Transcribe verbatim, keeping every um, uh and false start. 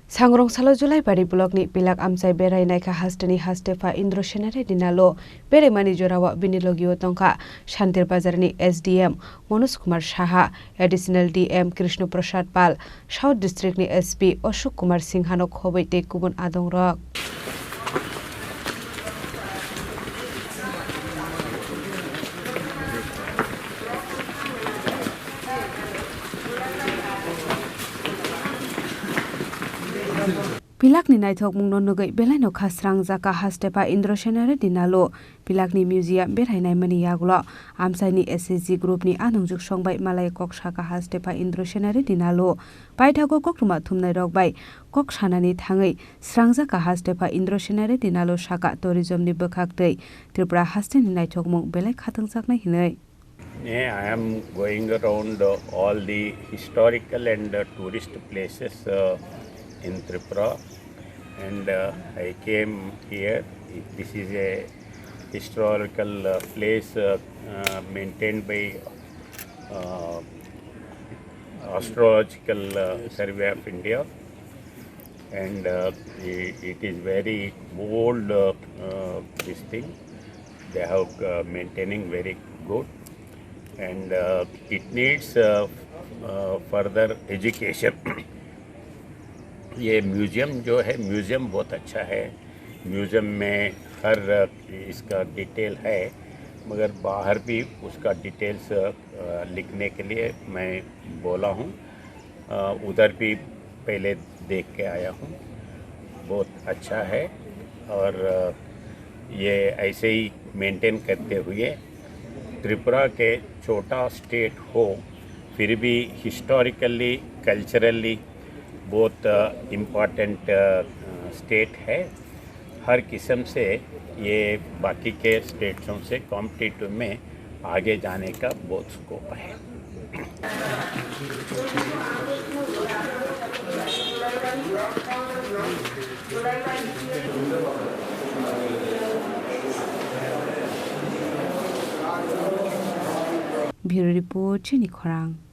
Sangrong salo Julaibari blockni Pilak amchai berai naikha hasteni hastepha Indro Sena Reddy Nalo. Beraimani jorao bini logio tongkha Shantir Bazarni S D M Manoj Kumar Saha, Additional D M Krishna Prasad Pal, South Districtni S P Ashok Kumar Singhano khobwi tei kubun adongrok. Pilakni naithokmungno nugwi belaino kha srangjakha hastepha Indro Sena Reddy Nalo. Pilakni museum berai naimani yagulo amchaini S H G groupni anungjwk songbai malai kok sakha hastepha Indro Sena Reddy Nalo. Paithago koktwma thumnairok bai kok sanani thangwi srangjakha hastepha Indro Sena Reddy Nalo sakha tourismni bwkhak tei Tripura hasteni naithokmung belai khatungjaknai hinwi. Yeah, I am going around, uh, all the historical and, uh, tourist places, uh, in Tripura, and, uh, I came here. This is a historical, uh, place, uh, uh, maintained by, uh, Astrological, uh, Survey of India, and, uh, i- it is very old, uh, uh, this thing. They have, uh, maintaining very good, and, uh, it needs, uh, uh, further education. ये म्यूजियम जो है, म्यूजियम बहुत अच्छा है। म्यूजियम में हर, अ, इसका डिटेल है, मगर बाहर भी उसका डिटेल्स, अ, लिखने के लिए मैं बोला हूँ। अ, उधर भी पहले देख के आया हूँ, बहुत अच्छा है। और, अ, ये ऐसे ही मेंटेन करते हुए त्रिपुरा के छोटा स्टेट हो, फिर भी हिस्टोरिकली, कल्चरली बहुत, अ, इम्पोर्टेंट, अ, स्टेट है। हर किस्म से ये बाकी के स्टेट्सों से कॉम्पिटिटिव में आगे जाने का बहुत स्कोप है। Bureau Report, Chini Khorang.